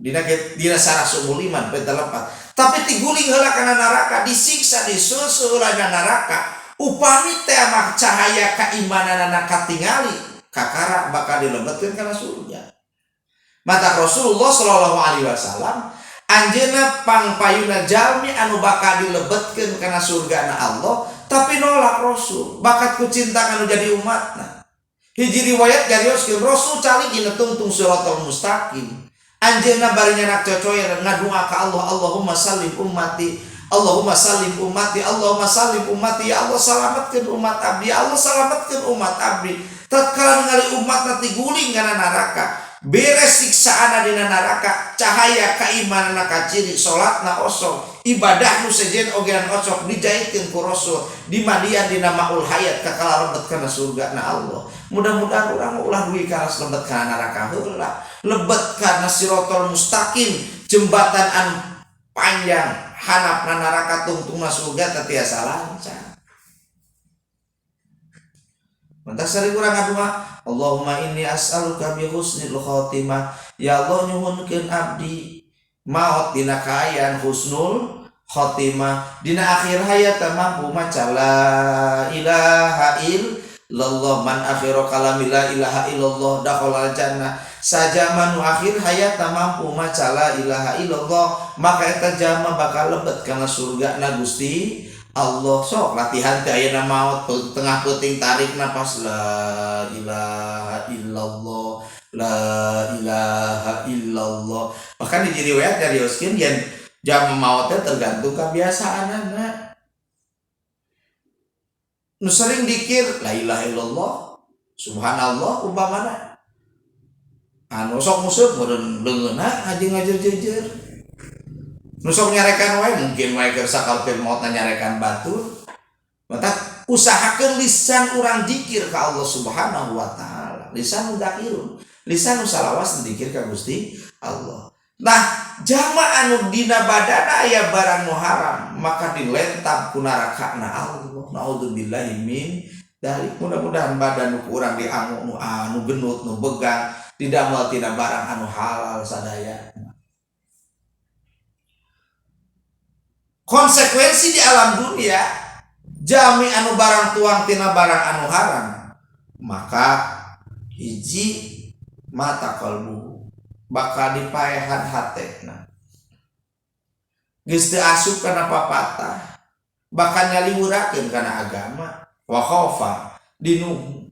Dina sarah sumul iman teh lepat. Tapi tiguling heula kana neraka, disiksa disusul heula kana neraka. Upami teh mah cahaya keimananana katingali, kakara bakal dilebetkeun kana surga. Mata Rasulullah sallallahu alaihi wasallam anjeunna pangpayuna jalmi anu bakal dilebetkeun kana surgana Allah, tapi nolak Rasul, bakat ku cinta kanu jadi umatna. Hiji riwayat jarioskeun Rasul calik dina tungtung siratal mustaqim. Anjeunna bari nyanak cocoyer ngadua ka Allah, Allahumma sallim ummati, Allahumma sallim ummati, Allahumma sallim ummati, ya Allah salametkeun umat abdi, ya Allah salametkeun umat abdi. Tatkala ningali umatna tiguling kana neraka, beres siksaana dina neraka, cahaya keimanana kaciri, salatna osok, ibadah nu sejen ogean osok dijaitkeun ku Rasul, dimandian dina maul hayat kakala lebet kana surga na Allah. Mudah-mudahan urang ulah dugi ka lebet kana neraka heula, lebet kana siratal mustaqim, jembatan anu panjang hanapna neraka tungtungna surga teu tiasa lancar. Mentak sering urang ngadua, Allahumma inni as'aluka bi husnil khatimah. Ya Allah nyuhunkeun abdi maot dina kaayaan husnul khatimah, dina akhir hayat mampu maca la ilaha illallah, man akhiru kalami la ilaha illallah dakhala jannah. Sajaman nu akhir hayat mampu maca la ilaha illallah, maka eta jalma bakal lebet kana surga na Gusti Allah. Sok latihan teh ayeuna maot tengah peuting tarik napas la ilaha illallah, la ilaha illallah. Bahkan di riwayat nyarioskeun yen jam maot teh tergantung kebiasaanana. Nu sering dikir la ilaha illallah, subhanallah umpamana. Anu sok nguseup meureun leungeunna haji ngajer-jejer. Nu sok nyarekan wae mungkin wae keur sakalpir maotna nyarekan batur. Mata usahakeun lisan urang zikir ka Allah Subhanahu wa taala. Lisan dzakirun, lisan salawas zikir ka Gusti Allah. Nah, jama anu dina badana aya barang nu haram, maka dilentab ku narakana Allah. Naudzubillahi min dzalik. Mudah-mudahan badan nu ku urang diangu nu anu genut nu begang didamel tina barang anu halal sadaya. Konsekuensi di alam dunia jami anu barang tuang tina barang anu haram, maka hiji mata kalbu bakal dipaehan hatena, geus teu asup kana papatah, bakal nyaliwurakeun kana agama. Wa khaufa dinuh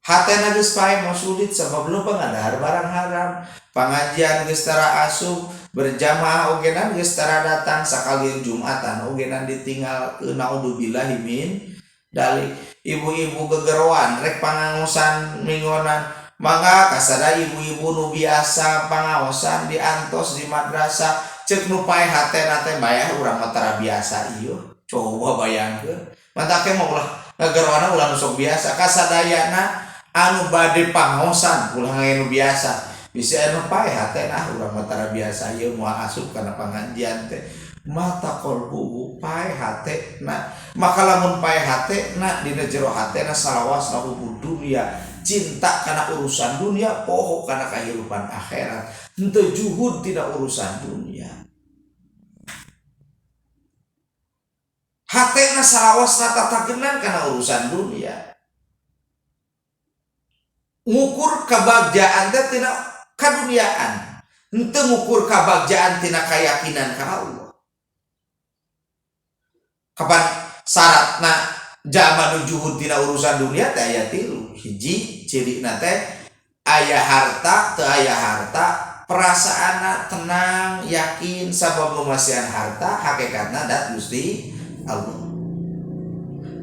hatena geus paeh mau sulit sabab loba ngadahar barang haram, pangajian geus tara asup, berjamaah ogenan geus tara datang, sakalian Jumatan ogenan ditinggal. Naudzubillahi min dalik. Ibu-ibu gegeroan rek pangangosan minggonan, maka kasada ibu-ibu nu biasa pangaosan diantos di madrasah, cek nu paeh hatena teh bayah urang mah tara biasa ieu. Coba bayangkeun, mantake mah ulah gegeroana ulah nu sok biasa, kasadayana anu bade pangaosan ulah nu biasa. Bisa anu paeh hatena urang mah tara biasa ieu moal asup kana pangajian teh. Mata qalbuhu paeh hatena, maka lamun paeh hatena dina jero hatena salawasna hubud dunia, cinta kana urusan dunia, poho kana kahirupan akhirat, henteu juhud tina urusan dunia. Hatena salawasna tatagenan kana urusan dunia, ngukur kebagjaan teh tina kaduniaan, henteu ngukur kabagjaan tina kayakinan ka Allah. Kapan syaratna jalma nu juhud tina urusan dunia teh aya tilu. Hiji cirina teh aya harta teu aya harta, perasaanna tenang, yakin sabab nu masihan harta hakikatna dat Gusti Allah.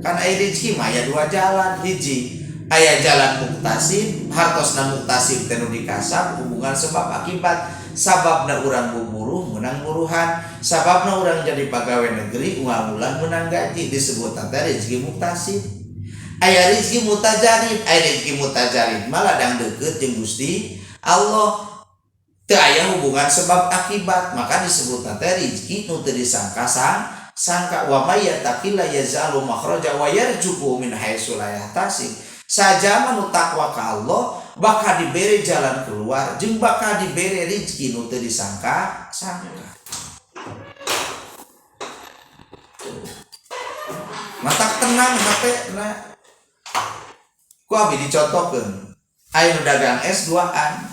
Kan aya rezeki mah aya dua jalan. Hiji aya jalan muktasib, hartosna muktasib teh nu dikasab hubungan sebab akibat. Sababna urang buburuh menang buruhan, sababna urang jadi pegawai negeri unggal bulan menang gaji, disebut teh rezeki muktasib. Aya rezeki mutajarib, aya rezeki mutajarib mah ladang deukeut jeung Gusti Allah, teu aya hubungan sebab akibat, maka disebut teh rezeki nu teu disangka sangka. Wa may yattaqilla yaz'alu makhraja wa yarzuqhu min haitsu la yahtasib. Sajama nu takwa ka Allah bakal dibere jalan keluar jeung bakal dibere rezeki nu teu disangka sangka. Matak tenang hatena. Ku abi dicontohkeun, aya nu dagang es duaan,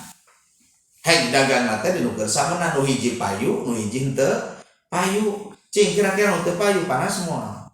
heng dagang teh dinukeun samena, nu hiji payu nu hiji henteu payu. Cing kira-kira nu teu payu panas moal?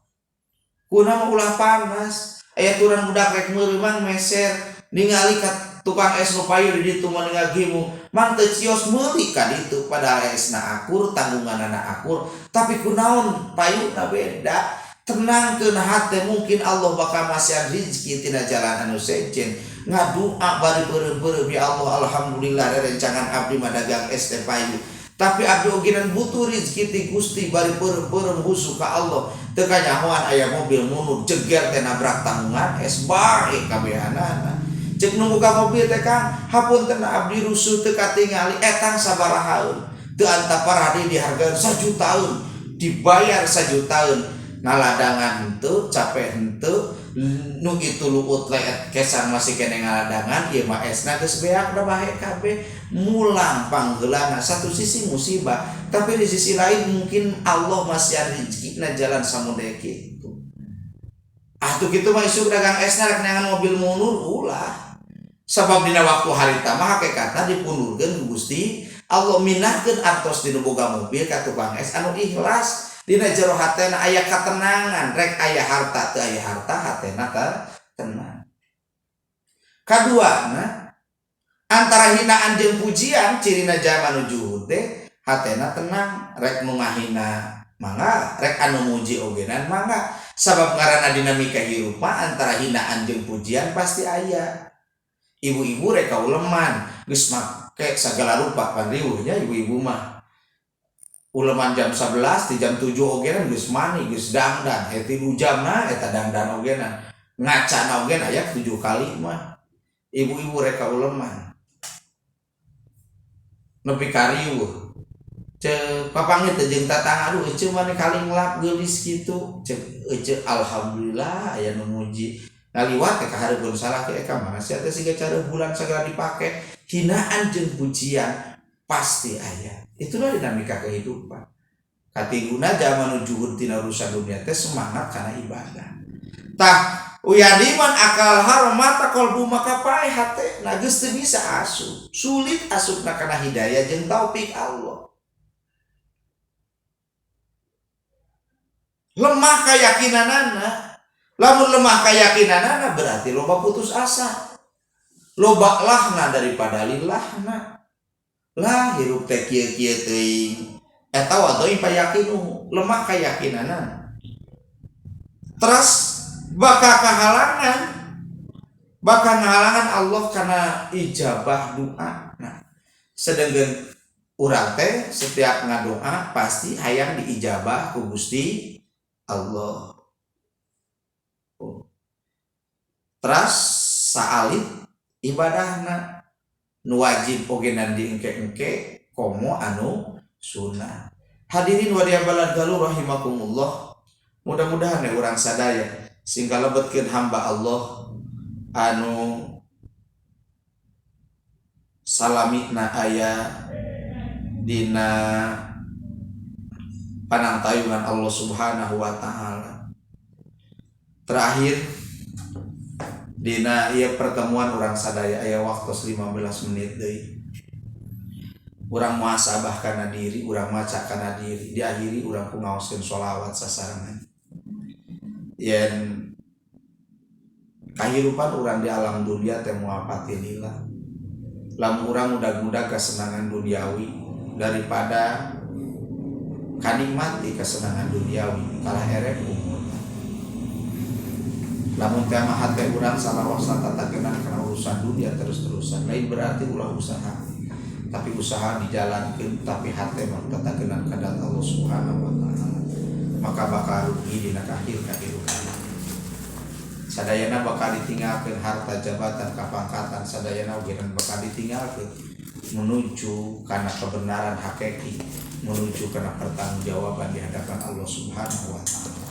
Kunaon ulah panas? Aya turan budak rek meuli mang meser ningali ka tukang es nu payu di ditu mah ningal gimu mang teu cios meuli ka ditu, padahal esna akur, tanggunganna akur, tapi kunaon payuna beda. Tenangkeun hate, mungkin Allah bakal masihan rezeki tina jalan anu sejen. Ngadua bari beureum-beureum, ya Allah alhamdulillah rerencangan abdi mah dagang es teh payu, tapi abdi ogenan butuh rezeki ti Gusti, bari beureum-beureum husu ka Allah. Teu kanyahoan aya mobil mundur jeger teh nabrak tanggungan es bae kabehanana. Cek nu muka mobil teh Kang, hapunten abdi rusuh teu katingali etang sabarahaeun. Teu antapar hadi dihargaan sajutaeun, dibayar sajutaeun. Ngaladangan henteu, capek henteu, nu itu luut leet kesan masih kene ngaladangan, ieu mah esna geus beak da bahe kabeh. Mulang panggeulana satu sisi musibah, tapi di sisi lain mungkin Allah masihan rezekina jalan samudaya kitu. Atuh kitu mah isuk dagang esna rek neangan mobil mundur ulah. Sabab dina waktu harita mah hakikatna dipundurkeun ku Gusti Allah, minahkeun artos dinu boga mobil ka tukang es anu ikhlas. Dina jero hatena aya katenangan, rek aya harta teu aya harta hatena tenang. Kaduana antara hinaan jeung pujian cirina jalma nu juhud teh hatena tenang, rek nu ngahina mangga, rek anu muji ogenan mangga. Sabab ngaranna dinamika hirup mah antara hinaan jeung pujian pasti aya. Ibu-ibu rek uleman geus make sagala rupa pan riweuh nya ibu-ibu mah. Uleman jam 11 di jam 7 oge geus mani geus dangdan, eta 3 jamna eta dangdan oge ngacana oge aya 7 kali mah. Ibu-ibu rek uleman. Nepi ka riweuh. Cek papanggih teh jeung tatangga aduh ece maneh kaling lap geulis kitu. Cek ece alhamdulillah aya nu muji. Ngaliwat teh ka hareupeun salaki ka mana sia teh siga cara bulan sagala dipake. Hinaan jeung pujian pasti aya. Itulah dinamika kehidupan. Katiluna zaman juhud tina urusan dunia teh semangat kana ibadah. Tah uyadiman akal haram mata qalbu maka paeh hate na geus teu bisa asup. Sulit asupna kana hidayah jeung taufik Allah. Lemah keyakinanana. Lamun lemah keyakinanana berarti loba putus asa. Loba lahna daripada lillahna. Lah hirup teh kieu-kieu teuing. Eta wadoi payakinu, lemah keyakinanana. Terus bakal kahalangan, bakal ngahalangan Allah karena ijabah doa. Nah, sedangkan urang teh setiap ngadoa pasti hayang diijabah ku Gusti Allah. Oh. Terus saalit ibadahna nu wajib oge nan diengke-engke komo anu sunnah. Hadirin waria balad galuh rahimakumullah. Mudah-mudahan ya urang sadaya sing kalebetkeun hamba Allah anu salamina aya dina panangtayungan Allah Subhanahu wa taala. Terakhir dina ieu pertemuan urang sadaya aya waktu 15 menit deui. Urang muhasabah kana diri, urang maca kana diri, diakhiri urang ku ngaoskeun sholawat sasarengan. Yen kahirupan urang di alam dunia teh moal pati lila. Lamun urang mudag-mudag kesenangan duniawi daripada kanikmati kesenangan duniawi kalah erek umur. Lamun teh mah hate urang salawasa tatakenan kana urusan dunia terus-terusan, lain berarti ulah usaha, tapi usaha dijalankeun tapi hate mah tatakenan ka Allah Subhanahu wa taala, maka bakal rugi dina akhir kahirupan. Sadayana bakal ditinggalkeun harta, jabatan, kapangkatan, sadayana oge bakal ditinggalkeun menuju kana kebenaran hakiki, menuju kana pertanggungjawaban di hadapan Allah Subhanahu wa taala.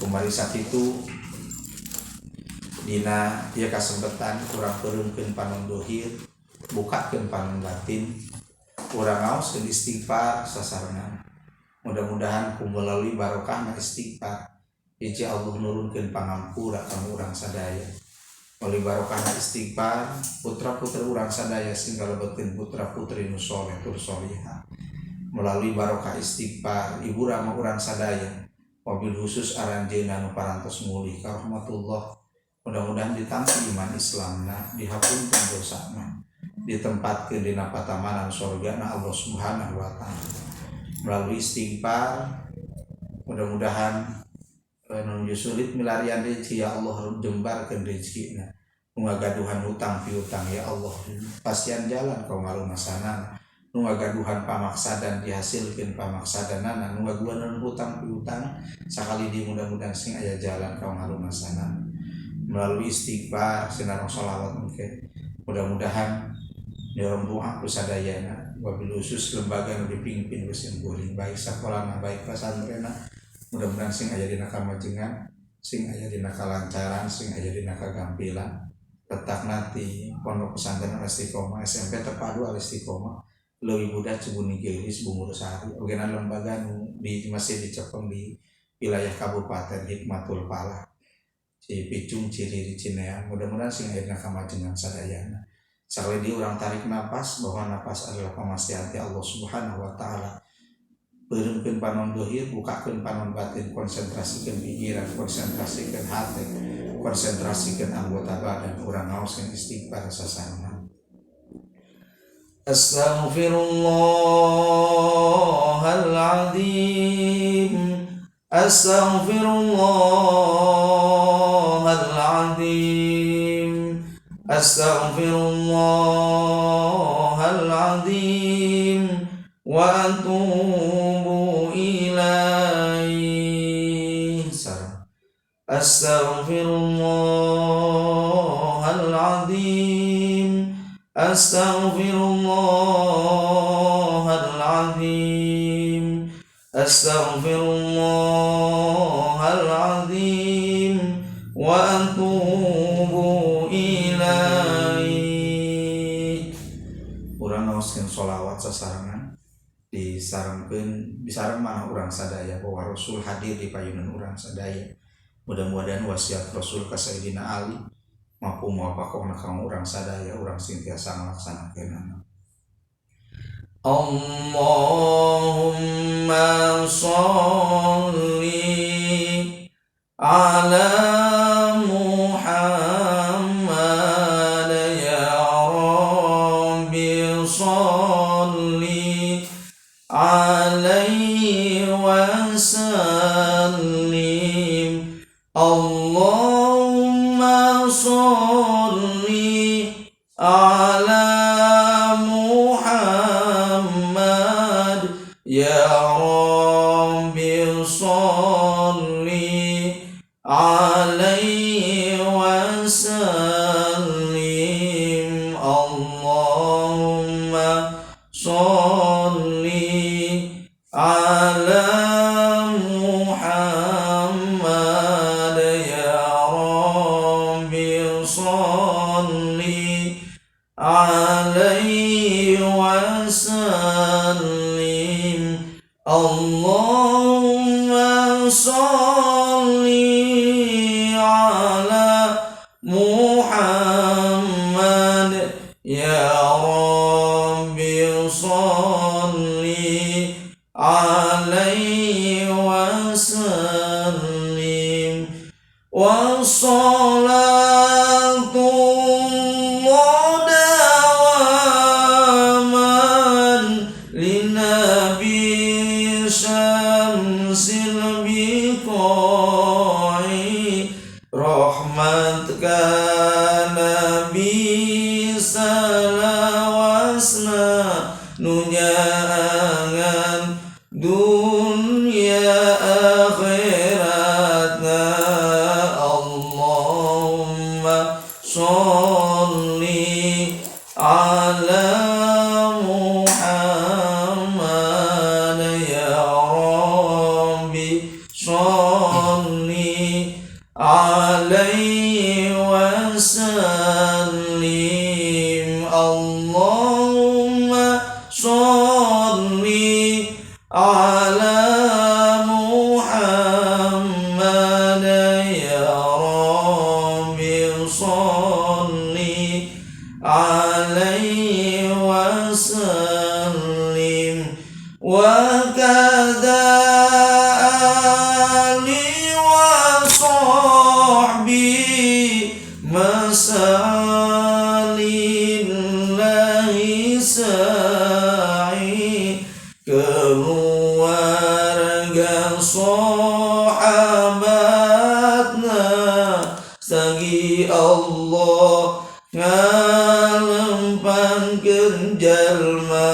Kembali saat itu dina ieu kasempatan urang peureumpkeun panon dohir, bukakeun panon batin, urang ngaoskeun istighfar sasarengan. Mudah-mudahan ku melalui barokahna istighfar hiji Allah nurunkeun pangampura ka urang sadaya. Melalui barokahna istighfar putra-putri urang sadaya sing kalebetkeun putra-putri nu soleh tur solihah. Melalui barokah istighfar ibu rama urang sadaya wabil khusus aranjeunna nu parantos mulih ka rahmatullah. Mudah-mudahan ditampi iman Islamna, dihapunten dosana, ditempatkeun dina patamanan sorgana Allah Subhanahu wa taala. Melalui istighfar mudah-mudahan nu sulit milarian rezeki ya Allah jembarkeun rezekina. Nu ngagaduhan hutang piutang ya Allah pasian jalan kau ngalunasanana. Nu ngagaduhan pamaksadan dihasilkeun pamaksadanana, nu ngagaduhan hutang piutang sakali di mudah-mudahan sing aya jalan kau ngalunasanana. Melalui istighfar sinareng sholawat mungkin mudah-mudahan dalam doa ku sadayana wabil khusus lembaga nu dipimpin ku simkuring baik sakolana baik pasantrena mudah-mudahan sing aya dina kamajengan, sing aya dina kalancaran, sing aya dina kagampilan. Letak nanti pondok pesantren Al Istiqomah SMP terpadu Al Istiqomah leuwih mudah Cibuni Geulis Bungursari ogenan lembaga nu di masih dicepeng di wilayah Kabupaten Hikmatul Falah Cipicung Ciriri Cineam mudah-mudahan sing aya dina kamajengan sadayana. Sakali di urang tarik napas bahwa napas adalah pamastian ti Allah Subhanahu wa taala. Beureumkeun panon dohir, bukakeun panon batin, konsentrasikeun pikiran, konsentrasikeun hati, konsentrasikeun anggota badan, urang ngaoskeun istighfar sasarengan. Astaghfirullahal azim, astaghfirullahal azim, Astaghfirullahal azim wa atubu ilaih. Astaghfirullahal azim, astaghfirullahal azim, astaghfirullahal azim wa atubu ilaih. Urang ngaoskeun sholawat sasarengan disarengkeun disareng mana urang sadaya bahwa Rasul hadir di payunan urang sadaya. Mudah-mudahan wasiat Rasul ka Sayyidina Ali mampu muwafaqahna ka urang sadaya, urang sing tiasa ngalaksanakeunana. Allahumma sholli ala Muhammad ya Rabbi sholli alaihi wa sallim. Allahumma sholli ala Muhammad ya Rabbi sholli alaihi wa sallim. Allahumma sholli ala Muhammad ya Rabbi sholli alaihi wa sallim. Allahumma sholli ala Muhammad ya Rabbi sholli alaihi wa sallim. Wa salatu dawaman linabi syamsil biqai rahmat kana nabi salawasna nunyangan dunia akhiratna. Allahumma sholli ala Muhammad ya Rabbi sholli alaihi wa sallim. Allahumma sholli ala Muhammad ya Rabbi sholli alaihi wa sallim. Wa kadza ali wa sahbi masalillahi sa'i keluarga sahabatna sagi Allah ngalempangkeun jalma.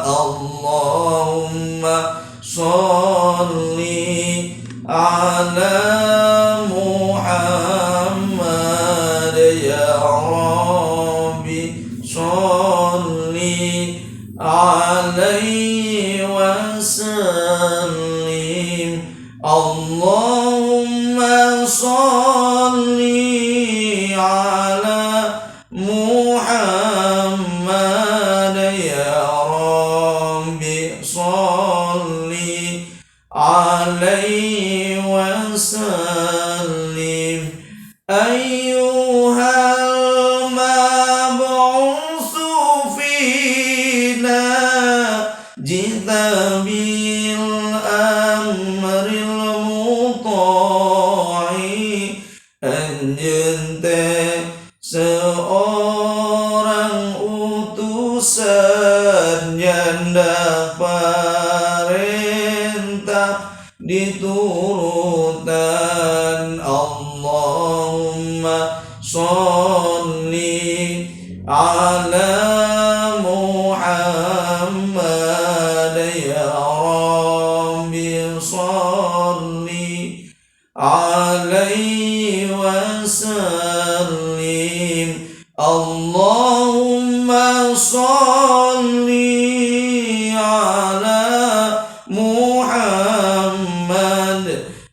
Allahumma sholli ala Muhammad ya Rabbi sholli alaihi wa sallim. Allahumma sholli ala Muhammad ya Rabbi sholli alaihi wa sallim. Ayyuhal mab'utsu fina jita bil amril muta'i. Anjeun teh seorang utusan nyandak parentah diturutan. Allahumma sholli Allahumma sholli ala Muhammad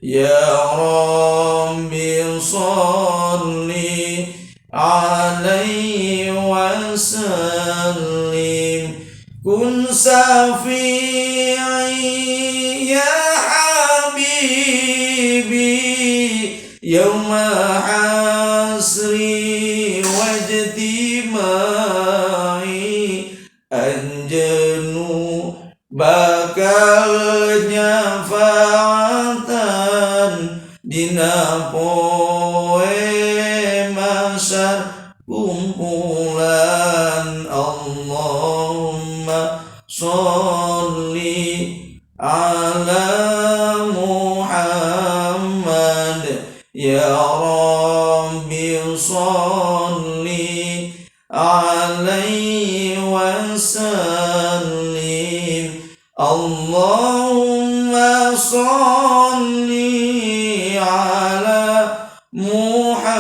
ya Rabbi sholli alaihi wasallim. Kun syafi'i ya habibi yauma hasri wajtimai anjenu bakal nyafaatan dina poe mahsyar kumpulan. Allahumma sholli ala Muhammad ya Rabbi sholli alaihi wasallim. Allahumma sholli ala Muhammad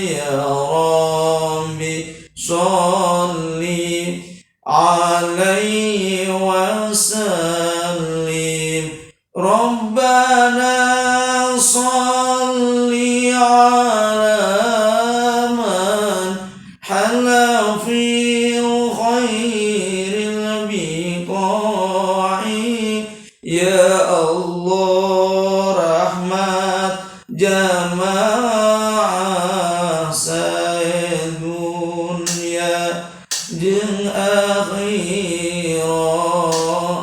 ya Rabbi sholli alaihi wasallim. Rabbana sholli ala man hala fil khairil biqa'i ya Allah rahmat jamaah sadunya jeung akhirat.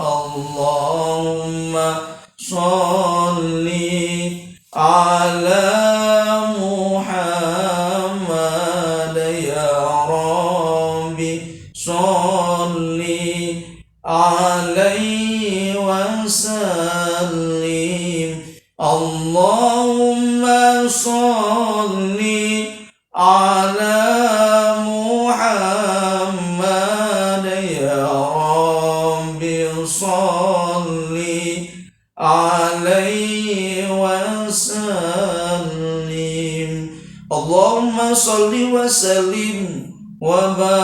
Allahumma sholli ala Muhammad ya Rabbi sholli alaihi wasallim. Allahumma sholli ala Muhammad ya Rabbi sholli alaihi wasallim. Allahumma sholli wa sallim wa barik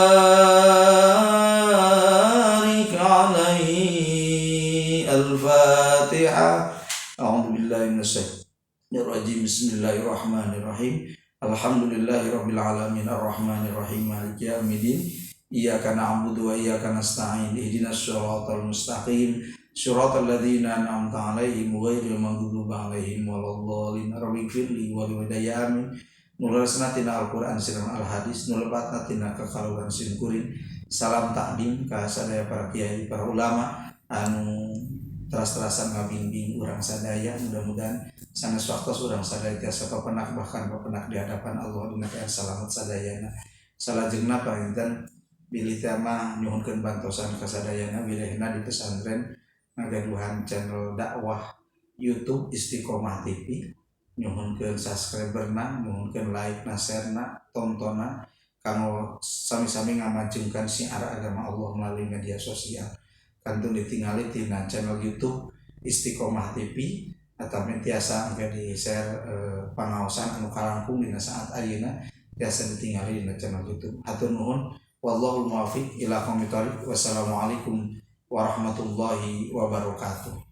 alaihi. Al-Fatihah. A'udzu billahi minasyaitonir rajim. Bismillahirrahmanirrahim. Alhamdulillahirabbil alamin arrahmanirrahim maliki yaumiddin. Iyyaka na'budu wa iyyaka nasta'in. Ihdinas siratal mustaqim. Siratal ladzina an'amta 'alaihim ghairil maghdubi 'alaihim waladdallin. Rabbighfirli wa liwalidayya amin. Nulasna tina Al-Qur'an sareng Al-Hadis, nulepatna tina kakaluhan sim kuring. Salam takdim ka sadaya para kiai, para ulama anu teras-terasan ngabimbing urang sadaya. Mudah-mudahan sanes waktos urang sadaya tiasa papenak bahkan papenak di hadapan Allah dina kaayaan salamet sadayana. Salajengna panginten bilih teh mah nyuhunkeun bantosan ka sadayana bilihna di pesantren ngagaduhan channel dakwah YouTube Istiqomah TV. Nyuhunkeun subscriberna, nyuhunkeun like na, share na, tontonna kanggo sami-sami ngamajengkeun syiar agama Allah melalui media sosial. Kantun ditingali tina channel YouTube Istiqomah TV atau tiasa engke di share pangaosan anu kalangkung dina saat ayeuna tiasa ditingali dina channel YouTube. Hatur nuhun, wallahul muwaffiq ila aqwamit thoriq. Wassalamualaikum warahmatullahi wabarakatuh.